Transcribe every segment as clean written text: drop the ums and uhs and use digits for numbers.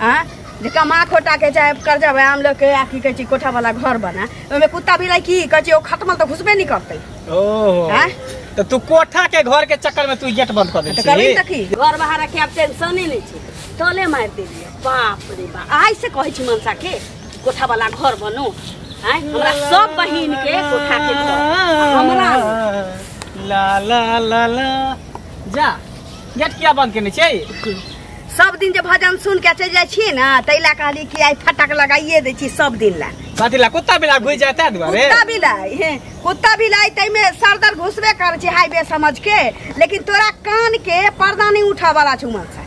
आँ जे कमा खोटा के चाहे कर्जा बयाम लऽ के आ की कहै छै कोठा वाला घर बना, ओहिमे कुत्ता बिलाइ की कहै छै ओ खत्मल तऽ घुसबे नहि करतै। ओहो आँय? तऽ तू कोठा के घर के चक्कर में तू गेट बंद कऽ दै तऽ करबही छी। तऽ की घर बाहर के आब टेंशने नहि छै, तले मारि देलियै। बाप रे बाप, आइ से कहै छी मनसा के कोठा वाला घर बनो। आँय हमरा सब बहिन के कोठा के घर, हमरा नहि। ला ला ला ला जा, गेट किया बंद केने छै? सब दिन जे भजन सुन के चलि जाइ छियै ने, ताहि लए कहली कि आइ फटक लगाइए दै छी सब दिन लए। कथी ला? कुत्ता बिलाइ घुसि जाय ताहि दुआरे? कुत्ता बिलाइ, हे कुत्ता बिलाइ ताहिमे सरदर घुसबे करै छै हाईवे समझ के, लेकिन तोरा कान के पर्दा नहि उठऽ वाला छौ मनसा।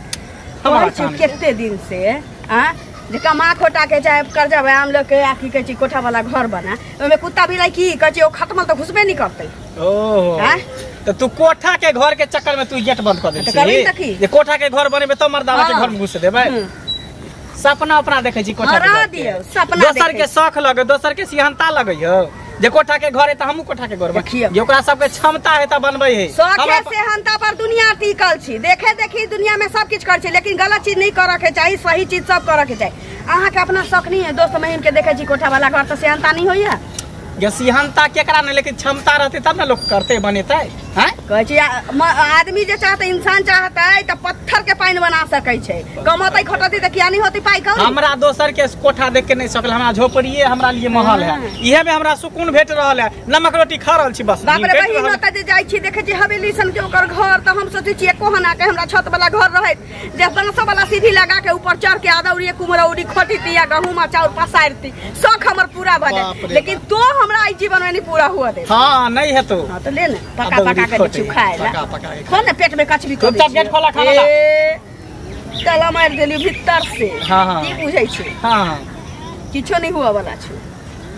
हमरा कहै छी कान के? कते दिन से आँ जे कमा खोटा के चाहे कर्जा बयाम लऽ के आ की कहै छै कोठा वाला घर बना, ओहिमे कुत्ता बिलाइ की कहै छै ओ खत्मल तऽ घुसबे नहि करतै। ओहो आँय? तऽ तू कोठा के घर के चक्कर में तू गेट बंद कऽ दै तऽ छी। करबही तऽ की? जे कोठा के घर बनेबै तब मर्दावा के हाँ। घर में घुस देबै। हम्म। सपना अपना देखै छी कोठा हाँ, के रह घर के। दियौ, सपना दोसर देखै के छी। शौख लगै, दोसर के सिहनता लगै यौ जे कोठा के घर है तऽ हमहूँ कोठा के घर बन। देखियौ। जे ओकरा सबके क्षमता है तऽ बनबै है। शौखे हमरा सेहनता पर दुनिया टिकल छी, देखे देखी दुनिया में सब किछु करै छै, लेकिन गलत चीज नहि करऽ के चाही, सही चीज सब करऽ के चाही। अहाँके अपना शौख नहि है? दोस्त महीम के देखै छी कोठा वाला घर तऽ सेहनता नहि होइया? जे सिहनता केकरा नहि, लेकिन क्षमता रहतै तब ने लोक करतै बनेतै। हैं? कहै छी, आदमी जे चाहतै, इंसान चाहतै तऽ पत्थर के पानि बना सकै छै, कमतै खोटतै तऽ किया नहि होतै पाइ कौड़ी? हमरा दोसर के कोठा देख के नहि सकल, हमरा झोपड़िए हमरा लिए महल है, हाँ। इहे में हमरा सुकून भेट रहल है, नमक रोटी खा रहल छी बस। बाप रे भेट बहिन, रहल है। ओतऽ जे जाइ छी देखै छी हवेली सन के ओकर घर, तऽ हम सोचै छी कोहना के हमरा छत वाला घर रहैत जे बाँसो वाला सीढ़ी लगा के ऊपर चढ़ के अदौरी कुम्हरौरी खोटिती या गहूँम आ चाउर पसारती, शौख हमर पूरा भऽ बाप जायत, रे लेकिन बाप। तो हमरा एहि जीवन में नहीं पूरा हुआ दे। हाँ नहीं हेतौ। हाँ तो ले ने, पका अदौरी पका के खोटे, दै छियौ खाय ला। पका पका के खो ने, पेट में कचबी कऽ दै चुपचाप गेट छियौ। खोला खाना ला। ए, ताला मारि देलियौ भीतर से। हाँ, हाँ। की बुझै छै? हाँ, हाँ। किछो नहीं हुआ वाला छै।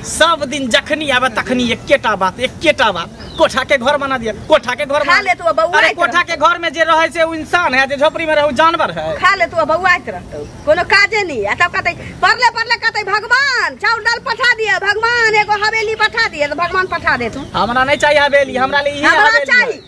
सब दिन जखनी आवे तखनी एकेटा बात, एकेटा बात, कोठा के घर बना दिया, कोठा के घर खा बना ले तू बौआ। अरे कोठा के घर में जे रहे से उ इंसान है, जे झोपड़ी में रहे उ जानवर है। खा ले तू बौआइत रहतौ, कोनो काजे नहीं। आ तब कहतै पढ़ले पढ़ले कहतै भगवान चाउर दाल पठा दिया, भगवान एगो हवेली पठा दिया, तऽ भगवान पठा देतू। हमरा नहीं चाहिए हवेली, हमरा लिए इहे हमरा हवेली है। चाही,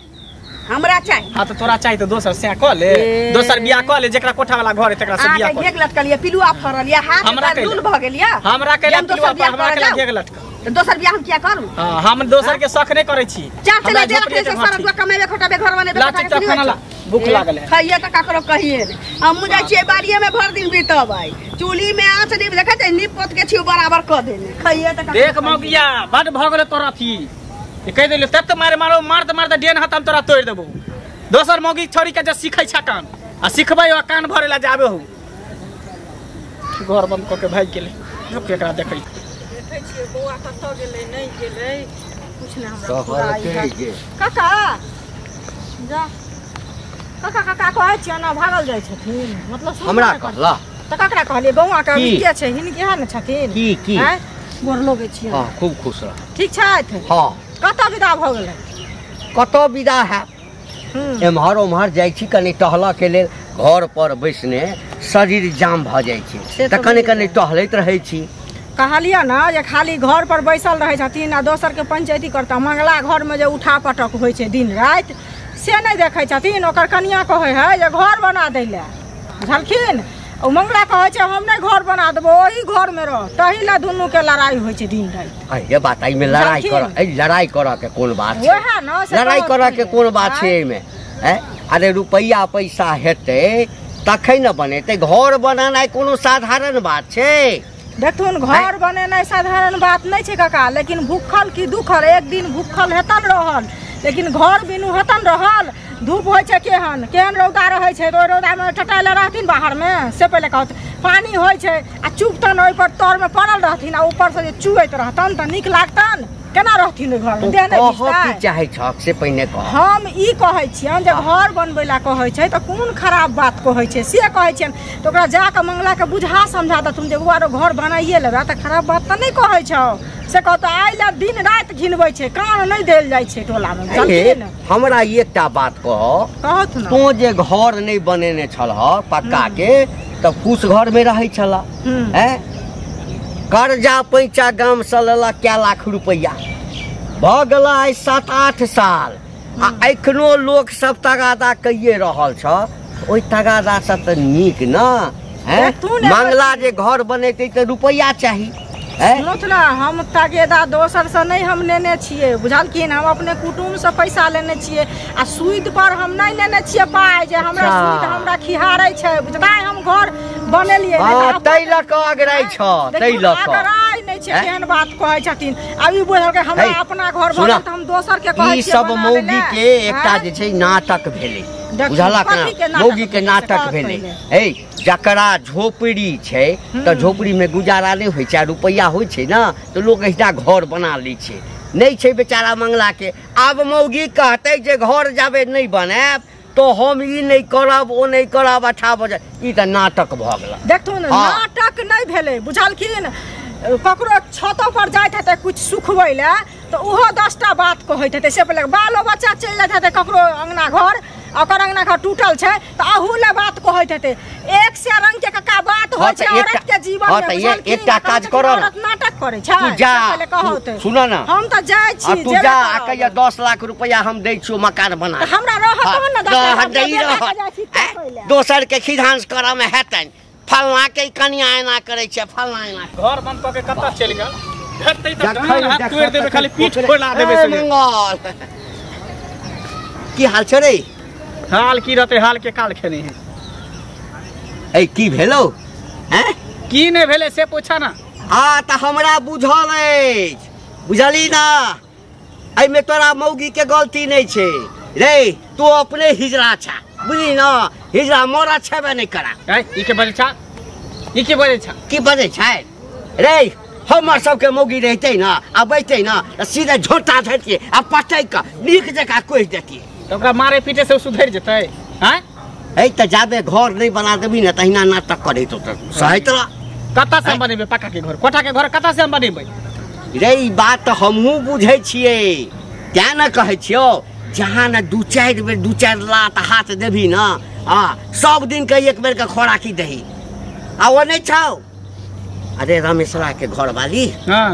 हमरा चाही। हाँ तो तोरा चाहिए तो दोसर से कऽ ले, ए। दोसर बियाह कऽ ले, जेकरा कोठा वाला घर है तकरा से बियाह अहाँके कऽ ले। घेघ लटकल ये, पिलुआ फड़ल ये, हाथ हमरा पैर कैला? लूल भऽ गेल ये। हमरा कैला जे हम दोसर पिलुआ बियाह हमरा करऽ कैला जाउ? घेघ लटकल? तऽ दोसर बियाह हम किया करू? हाँ, हम दोसर के शौख नहीं करै छी। चार हमरा चला जे झोपड़ी रखने के छै, घर सड़क ठीक। पर कमेबे खटाबे घर बनेबे, ला खटाबे चुपचाप सुनियो खाना ला, छै। भूख ए, लागल है। खाइए तऽ ककरो कहिए नहि। हमहूँ जाइ छियै बाड़िए में भरि दिन बितबै, चूल्ही में आँच नहीं देखै छै, नीप पोत के छियौ बराबर कऽ देने। खाइए तऽ ककरो देख कहिए। मौगिया, बड भऽ गेलै तोरा अथी। ई कहि देलियौ, तब तऽ मारे मारो, मारते मारते डेन हाथ हम तोरा तोड़ि देबौ। दोसर मौगी छोड़ी के जे सीखै छै कान, आ सिखबै आ कान भरै ला जाबे हूँ। घर बंद कऽ के भागि गेलै। रुक एकरा देखै। देखै छियै बौआ कतऽ गेलै नहि गेलै, कुछ नहि हमरा कहलकै फुराइ है। जे। काका जा, काका काका कहै छियै ने भागल जाइ छथिन, मतलब सुनबो हमरा नहि करै। कहला? तऽ ककरा कहलियै? बौआ के की? के छै, हिनके इएह ने छथिन। की, की? आँय? गोर लगै छियै। हाँ, खूब खुश रह। ठीक छथि? हाँ। कतऽ विदा भऽ गेलै? कतऽ विदा है? एम्हर ओम्हर जाइ छी कनि टहलऽ के लेल, घर पर बैसने शरीर जाम भऽ जाइ छै, से तऽ तऽ कनि बुझलियै। कनि टहलैत रहै छी। कहलियै ने जे खाली घर पर बैसल रहै छथिन आ दोसर के पंचायती करता, मंगला घर में जे उठा पटक होइ छै दिन राति से नहि देखै छथिन। ओकर कनिया कहै है जे घर बना दै लए, बुझलखिन? ओ मंगला कहै छै हम नहि घर बना देबो, ओही घर में रह, तही लए दुनू के लड़ाई होइ छै दिन राति। अरे बात, एहिमे लड़ाई बुझलखिन? करऽ, एहि लड़ाई करऽ के कोन बात छै? वएह ने, से लड़ाई कहत करऽ के छलियै। कोन बात छै आँय? एहिमे? आँय? अरे रुपैआ पैसा हेतै तखन ने बनेतै, घर बनेनाइ कोनो साधारण बात छै? देखथुन घर बनेनाइ साधारण बात नहि छै काका, लेकिन भूखल की दुखल, एक दिन भूखल हेतन रहल, लेकिन घर बिनु हेतन रहल। धूप होइ छै केहन केहन रौदा रहै छै, तऽ ओहि रौदामे टटायल रहथिन बाहरमे, से पहिले कहत। पानि होइ छै आ चुपतन ओहिपर तरमे पड़ल रहथिन आ ऊपरसँ जे चुएत रहतन तऽ नीक लागतन? केना रहथिन ओहि घरमे? तू देह नहि कहऽ की घिचतै? चाहै छहक से पहिने कह। हम ई कहै छियनि जे घर बनबै लए कहै छै तऽ कोन खराब बात कहै छै से कहै छियनि। तऽ ओकरा जाकऽ मंगलाके बुझा समझा देथुन जे बौआ रो घर बनाइए लेबै तऽ खराब बात तऽ नहि कहै छौ, से कहतौ आइ लए दिन राति घिनबै छै, कान नहि देल जाइ छै टोलामे, ए, बुझलखिन? हमरा एकटा बात कह। कहत ने। तों जे घर नहि बनेने छलह पक्का के, तऽ फूस घर में रहै छलह। हैं? कर्जा पैंचा गाम से लेलक 1 लाख रुपैआ, भऽ गेल आइ 7-8 साल, आ एखनो लोक सब तगादा कइए रहल छ। ओहि तगादा से तऽ नीक न हैं मंगला जे घर बनेतै तऽ रुपैआ चाही। सुनत ना, हम तगेदा दोसर से नहीं हम लेने छियै, बुझलखिन? हम अपने कुटुम्ब से पैसा लेने छियै आ सूद पर हम नहीं लेने छियै पाइ, जे हमरा सूद हमरा खिहारै छै, बुझलै? हम घर बनेलियै। हां, तै ल क अगराइ छ, तै ल क अगराइ नै छै। केहन बात कहै छथिन? आब ई बुझलकै हमरा अपना घर बनल त हम दोसर के कहै छियै। ई सब मौगी के एकटा जे छै नाटक भेलै, बुझलक ना? मौगी के नाटक भेलै। ए जकरा झोपड़ी छै तऽ झोपड़ी में गुजारा नहीं होइ छै, रुपैआ होइ छै ना तऽ लोग एहिना घर बना लै छै। नहीं छै बेचारा मंगला के। आब मौगी कहतै जे घर जाबे नहीं बनायब तो हम ई नहीं करब ओ नहीं करब, अच्छा बजे ई तऽ नाटक भऽ गेल। देखथुन, नाटक नहीं भेलै, बुझलखिन? ककरो छतो पर जाइत हेतै कुछ सुखबै लए तऽ ओहो 10टा बात कहैत हेतै। से पहिले बालो बच्चा चलि जाइत हेतै ककरो अंगना घर, ओकर अंगना घर टूटल छै तऽ अहू लए बात कहैत हेतै। एक से रंग के कक्का बात होइ छै औरत के जीवन में, बुझलखिन? एकटा काज कर, औरत नाटक करै छै। तू जा, सुन ना, हम तऽ जाइ छी। तू जा आ कहिया 10 लाख रुपया हम दै छियौ मकान बना, हमरा रहत तहन ने 10 लाख। दोसर के खिधांस करऽ में हेतनि, फलना के कनिया एना करै छै, फलना एना। घर बंद कऽ के कतऽ चलि गेल? भेटतै तऽ डाँड़ हाथ तोड़ि देबै, खाली पीठ फोड़ा देबै। मंगल की हाल छै रे? हाल की रहतै, हाल के काल खेने है। ए की भेलो? हैं की नहि भेलै से पूछा ना। हाँ तऽ हमरा बुझल अछि, बुझली ना? एहिमे तोरा मौगी के गलती नहीं छै रे, तू अपने हिजरा छा, बुझली ना? हिजरा मोरा छेबे नहीं करा। ए ई के बजै छा, ई के बजै छा, की बजै छै रे? हमर सबके मौगी रहतै ना आ बैठतै ना सीधे झोटा धरतियै आ पटकि कऽ नीक जकाँ कोसि देतियै। तऽ ओकरा मारे पीटे से सुधरि जेतै? हैं ए तऽ जाबे घर नहीं बना देबी ने तहिना नाटक करैत होतै, सहैत रह। कतऽ से हम बनेबै पक्का के घर, कोठा के घर कतऽ से हम बनेबै रे? ई बात तऽ हमहूँ बुझै छियै, तें ने कहै छियौ जहाँ ने 2-4 बेर 2-4 लात हाथ देबही ना, आ सब दिन के एक बेर के खोराकी दही। आ ओ नहीं छौ अरे रमेशरा के घरवाली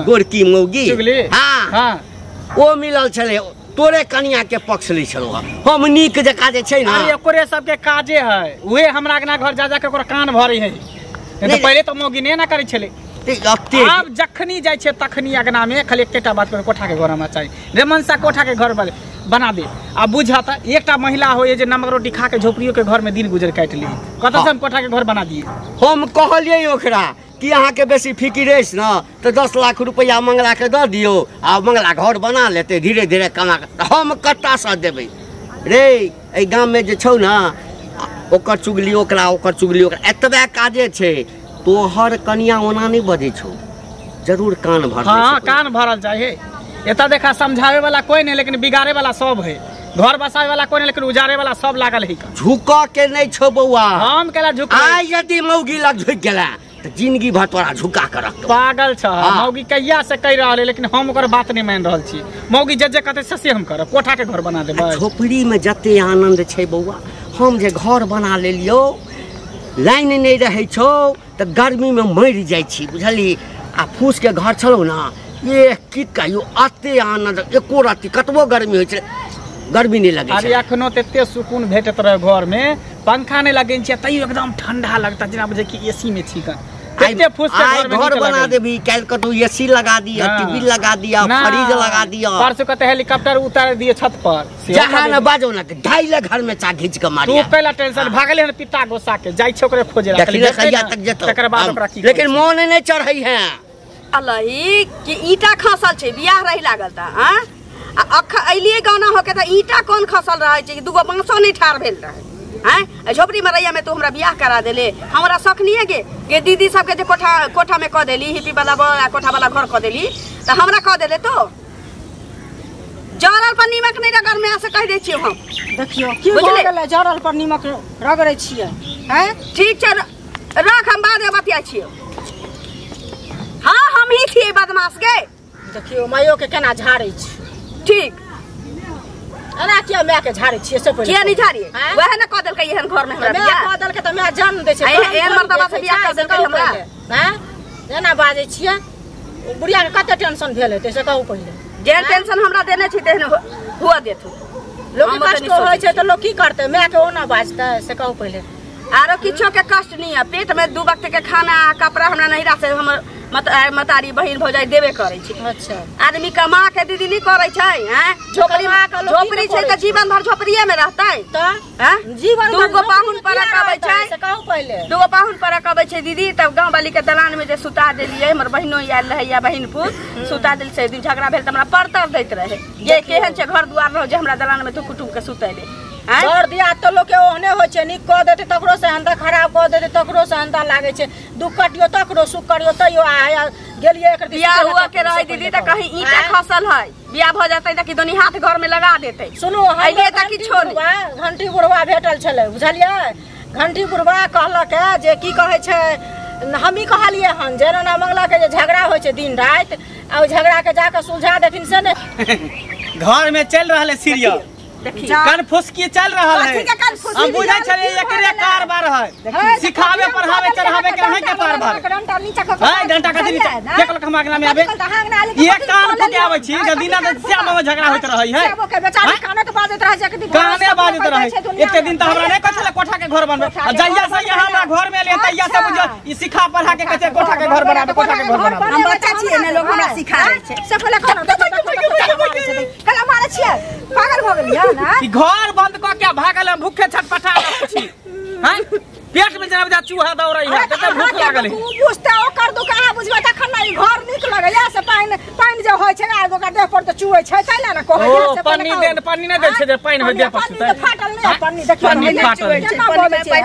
गोरकी मौगी, हाँ ओ मिलल छलै, तोरे कनिया के पक्ष लै छलौ। हम नीक जकाँ जे छै ना, अरे ओकरे सबके काजे है, उहे हमरा अंगना घर जा जा के ओकरा कान भरै है। नहीं तऽ पहिले तऽ मौगी नहि एना करै छलै। आब जखनी जाइ छै तखनी अंगना में खाली एकेटा बात करै, कोठा के घर हमरा चाही रे मनसा, कोठा के घर बना दे। आ बुझा तऽ एकटा महिला होइए जे नमक रोटी खा के झोपड़ियो के घर में दिन गुजर काटि ली, कतऽ से हम कोठा के घर बना दिए? हम कहलियै ओकरा कि अहाँके बेसी फिकिर अछि ने तऽ 10 लाख रुपैआ मंगला के दऽ दियौ आ मंगला घर बना लेतै धीरे धीरे कमा कऽ। हम कतऽसँ देबै रे? एहि गाममे जे छौ ने ओकर चुगली ओकरा, ओकर चुगली ओकरा, एतबे काजे छै। तोहर कनिया ओना नहि बजै छौ, जरूर कान भरल। हाँ कान भरल चाही। एतऽ देखा समझावे वाला कोई नहीं, लेकिन बिगाड़े वाला सब है। घर बसावे वाला कोई नहीं, लेकिन उजाड़े वाला सब लागल है। झुकऽ के नहीं छौ बौआ, हम केला झुक? आइ यदि मौगी लग झुकि गेला तऽ जिंदगी भर तोरा झुका के रखतौ। पागल छ मौगी, कहिया से कहि रहल है, लेकिन हम ओकर बात नहीं मान रहल छी। मौगी जे जे कहतै से हम करब, कोठा के घर बना देबै। झोपड़ी में जते आनंद छै बौआ, हम जे घर बना लेलियौ, लाइन नहीं रहै छौ तऽ गर्मी में मरि जाइ छी, बुझली? आ फूस के घर छलौ ना, ये की कहियौ अते आनंद, एको राति कतबो गर्मी होइ छै गर्मी नहीं लगै। अरे अखनो तते सुकून भेटैत रहे घर में, पंखा नहीं लगेने छियै तैयो एकदम ठंडा लगता, जेना बुझै कि एसी में छी। फूस के घर बना देबी, काल्हि कतौ एसी लगा दिया, टीवी लगा दिया, फ्रिज लगा दिया, परसों कते हेलीकॉप्टर उतार दिए छत पर। जहाँ न बाजो ना ढाई घर में चा घींच के मारिया। तू पहला टेंशन भागले हन पिता गोसा के, जाइ छै ओकरे खोजे ला, कहिया तक जेतौ तकर बाद ओकरा की। लेकिन मोन नहीं चढ़ै है अलही कि ईटा खसल छै, बियाह रही लागल त हां आ अख अइलिए गाना होके त ईटा कोन खसल रहै छै, दूगो बांसो नहीं ठार भेल रहै। हैं झोपड़ी मरैया में तू हमरा बियाह करा देले, हमरा शौक नहीं है गे गे दीदी सबके जे कोठा कोठा में कह देली, हिपी वाला कोठा वाला घर कह देली त हमरा कह देले। तो जरल पर नीमक नहीं रगड़ में से कह दै छियै हम। देखियो की भऽ गेलै, जरल पर नीमक रगड़ै छियै? हैं ठीक छै रख, हम बाद में बतिया छियै। हाँ हम ही छियै बदमाश गे। देखियो माइयो के केना झाड़ै छी। ठीक एना किया my के झाड़ै छियै से पहिले? किया नहीं झाड़िए? वएह ने कह देलकै एहन घर में हमरा बियाह कह देलकै तऽ my जन्म दै छै, एहन मर्दबा से बियाह कर देलकै हमरा। हैं एना बाजै छियै? बुढ़िया के कते टेंशन भेल हेतै से कहू पहिले। जेहन टेंशन हमरा देने छी तेहन हुआ देथु। लोक कष्ट होइ छै तऽ लोक की करतै, my के ओना बाजतै से कहू पहिले। आरो किछो के कष्ट नहीं है। पेट में 2 वक्त के खाना कपड़ा हमरा नहिरा से हमर मतारी बहिन भौजाई देबे करै छै। अच्छा आदमी कमा के दीदी नहीं करै छै हैं? झोपड़ी झोपड़ी छै त जीवन भर झोपड़िए में रहतै त हैं? जीवन 2 गो पाहुन पर अकबै छै से कहू पहिले 2 गो पाहुन पर अकबै छै दीदी। तब गांव वाली के दलान में जे सुता देलियै, हमर बहिनो आयल रहै या बहिन पुत सुता देल से दिन झगड़ा भेल त हमरा परतर दैत रहे ये केहन छै घर दुआर रहो जे हमरा दलान में तू कुटुम के सुतैले। घर दिया तो लोग के ओहने होइ छै, नीक कऽ देतै तकरो से हंदा, खराब कऽ देतै तकरो से हंदा लागै छै। दुख कटियो तकरो, सुख करियो तैयो। आ गेलियै एकर बियाह हुआ के रहे दीदी त कहीं ईंटा खसल है, बियाह भ जतै त कि दोनी हाथ घर में लगा देतै। सुनू अइले त किछो नै। घंटी बुढ़वा भेटल छलै बुझलियै, घंटी बुढ़वा कहलक जे की कहै छै, हमही कहलियै हन जे एना मंगला के जे झगड़ा होइ छै दिन राति आ ओहि झगड़ा के जाकऽ सुलझा देथिन से ने। घर में चल रहल है सीरियल, कान फुसकी चल रहा है। हम बुझै छलियै एकरे कारबार है, सिखावे पढ़ावे चढ़ावे के अहीं के कारबार है। डंटा कथी नीचा देख लक हम अगला में आबे ये कान फुके आबै छी जदिना त श्याम में झगड़ा होइत रहै है। बेचारी काने त बाजैत रहै छै, काने बाजैत रहै। एते दिन त हमरा नै कहै छलै कोठा के घर बनबै, आ जहिया से यहाँ हमरा घर में एलियै तहिया से बुझ ई सिखा पढ़ा के कहै छै कोठा के घर बनाबे, कोठा के घर बनाबे। हम बच्चा छियै ने, लोग हमरा सिखा दै छै। से पहिले कहू कला मारै छियै, पागल भऽ गेलियै ना? ई घर बंद क के भागल हम भूखे छटपटा रहल छी हैं? पेट में जेना बुझा चूहा दौड़ै है, तते भूख लागल है। बुझते ओकर दुख अहाँ बुझबै तखन ने। ई घर नीक लगैया से पानि पानि जे होइ छै आ ओकर देह पर त चुऐ छै तै ने कहै छै। पानि देन पानि नै दै छै जे पानि होइ देह पर चुतै। फाटल नै पानि देखियौ पानि फाटल छै।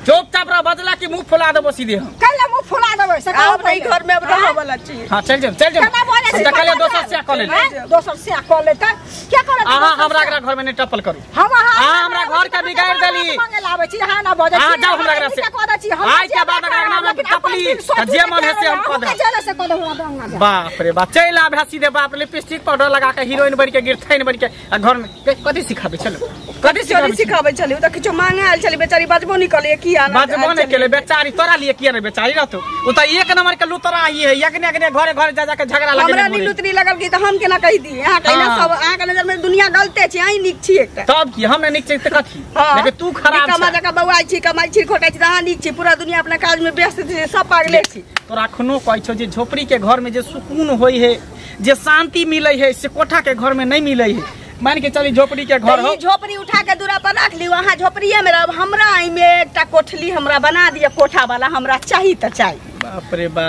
चुपचाप रह बजला कि मुंह फुला देबो सीधे हम। कैला मुंह फुला देबै से कहू? नहीं घर में अब रहऽ वाला छी। हां चल जाम चल जाम। हम त कहलियै दोसर से कऽ ले, दोसर से कऽ लेतै क्या करत? अहाँ हमरा घर में नै टपल करू। हम अहाँ हमरा घर के बिगाड़ देली। मांगे लाबै छी अहाँ ना बजै छी। जाओ हमरा घर से। आइ के बाद अगर अंगना में टपली त जे मन है से हम कऽ देब। बाप रे बाप चलि आब है सीधे। बाप लिपस्टिक पाउडर लगा के हीरोइन बन के गिरथैन बन के आ घर में कथी सिखाबै चलो कथी सिखाबै छलै? उ त किछो मांगे आयल छलै बेचारी, बजबो नै कलियै किया ना बजबो नै केलै बेचारी। तोरा लिए किया नै बेचारी रहतौ? उ त एक नंबर के लुतरा आई है, यगने यगने घरे घरे जा जा के झगड़ा लगे। हमरा नै लुतरी लगल की त हम केना कहि दी? अहाँ कहिना सब अहाँ के नजर में दुनिया गलते छै, अहीं नीक छी एकटा। तब की हम नीक छी त कथी? लेकिन तू खराब कमा जका बौआइ छी, कमाइ छी खोटाइ छी, अहाँ नीक छी। पूरा दुनिया अपना काज में व्यस्त छै, सब पागले छी। तोरा अखनो कहै छौ जे झोपड़ी के घर में जे सुकून होइ है, जे शांति मिलै है, से कोठा के घर में नहीं मिलै है। मान के चली झोपड़ी के घर हो, झोपड़ी उठा के दूरा पर रख लियो, अहाँ झोपड़िए में रहब। हमरा एहिमे एकटा कोठली हमरा बना दिअ, कोठा वाला हमरा चाही त चाही। बाप रे बा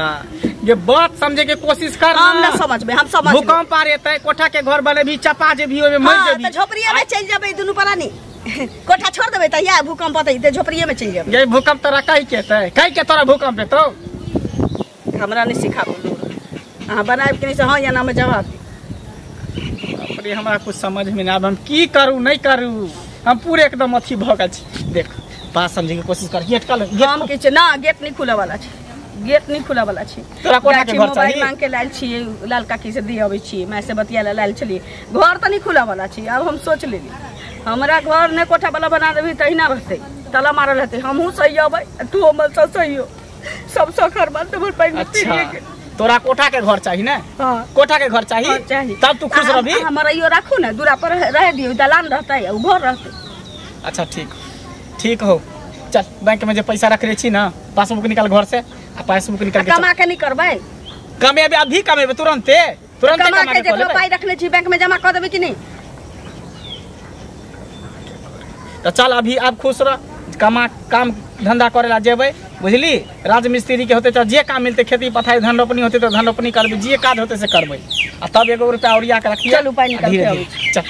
ये बात समझे के कोशिश कर। हम ना समझबे, हम समझ भूकंप आ रे कोठा के घर बनेबी चपा जेबी ओमे मर जेबी। त झोपड़िए में चलि जेबै दुनू प्राणी, कोठा छोड़ देबै त या भूकंप अतै त झोपड़िए में चलि जेबै। ये भूकंप तोरा कहि के तै कहि के तोरा भूकंप एतौ? हमरा नहीं सिखाबू अहाँ बनाबि के नहीं से हाँ या ना में जवाब दी। बाप रे हमरा कुछ समझ में ना आब हम की करू नहीं करू, हम पूरे एकदम अथी भऽ गेल छी। देख बात समझे के कोशिश कर। गेट कल हम किछु ना, गेट नहीं खुले वाला छै, गेट नहीं खुले वाला छै। तोरा कोठा के घर चाही? मोबाइल मांग के लायल छियै, लाल काकी से दी अबै छियै, माय से बतिया लायल छलियै। घर तऽ नहीं खुले वाला छै। आब हम सोच लेली हमरा घर ने कोठा वाला बना देबही तहिना रहतै, ताला मारल रहतै। हमहूँ सही अबै तू हमर सब सही हो, सब सखर बात हमर पानि। अच्छा तोरा कोठा के घर चाही ने? हाँ कोठा के घर चाही, चाही तब तू खुश रहबी। हमरा इहो राखू ने दूरा पर रह दियौ, दलान रहतै उ घर रहतै। अच्छा ठीक ठीक हो चल। बैंक में जे पैसा रखले छी ना पासबुक निकाल घर से, आ पासबुक निकाल के कमा के नहीं करबै? कमेबे अभी कमेबे तुरंते तुरंते कमा के जे पाई रखले छी बैंक में जमा क देबै कि नहीं? त चल अभी आप खुश रह, कमा काम धंधा करेला जेबै बुझली। राजमिस्त्री के होते त जे काम मिलते, खेती पथाई धान रोपनी होते त धान रोपनी करबै, जे काज होते से करबै। आ तब एगो रुपया ओरिया के रखिए। चल उपाय निकाल के आबै चल।